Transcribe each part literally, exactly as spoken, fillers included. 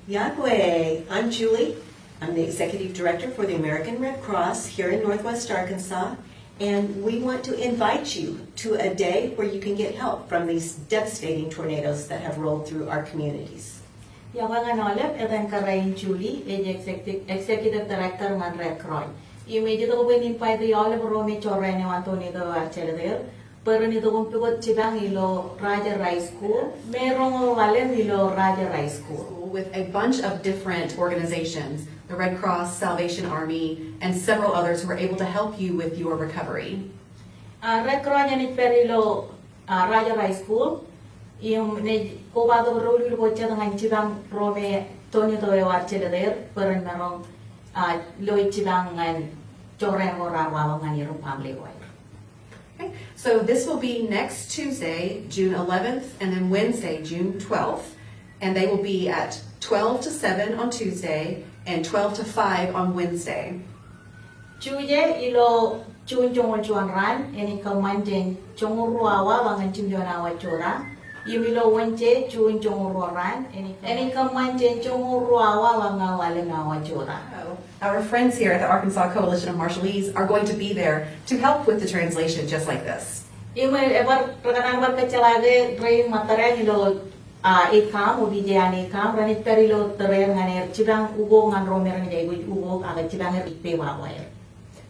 Yadway, I'm Julie. I'm the executive director for the American Red Cross here in Northwest Arkansas, and we want to invite you to a day where you can get help from these devastating tornadoes that have rolled through our communities. Iọkwe ñan aolep, etan kōrā in Julie, ej executive, executive director ñan Red Cross. Im ej itok bwe in invite aolep ro me jorrāān eo an tornado eo ar jelōt er, bwe ren itok im pukot jipañ ilo Rogers High School, me roñoul ḷalem ilo Rogers High School. With a bunch of different organizations, the Red Cross, Salvation Army, and several others who are able to help you with your recovery. A, Red Cross eṇ ej pād ilo, a, Rogers High School, im eṇ ej kobatok doulul ko jet ñan jipañ ro me tornado eo ar jelōt er, bwe ren maroñ, a, lo jipañ ñan jorrāān ko raar waḷọk ñan er im family ko aer. Okay, so this will be next Tuesday, June eleventh, and then Wednesday, June twelfth. And they will be at twelve to seven on Tuesday and twelve to five on Wednesday. June ilo June joñoul juon raan, enaaj kōṃṃan jān joñoul ruo awa ḷọk ñan jimjuon awa jota. Im ilo Wednesday, June joñoul ruo raan, enaaj kōṃ-, enaaj kōṃṃan jān joñoul ruo awa ḷọk ñan ḷalem awa jota. Our friends here at the Arkansas Coalition of Marshallese are going to be there to help with the translation just like this. Im ebar, rekōṇaan bar kōjjeḷā ke rein ṃōttad ilo, a, ACOM, opija an ACOM, renaaj pād ilo tōre er ñan er jipañ ukok ñan ro me renaaj aikuj ukok ak jipañ er ippa wāween.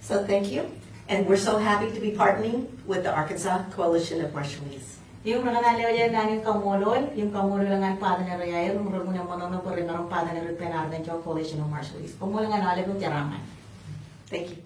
So thank you, and we're so happy to be partnering with the Arkansas Coalition of Marshallese. Im rekōṇaan lewōj naan in kaṃṃoolol, im kaṃṃoolol ñan partner eo aer, im rej unin ṃōṇōṇō bwe remaroñ partner ippān Arkansas Coalition of Marshallese. Koṃṃool ñan aolep im jeraaṃṃan. Thank you.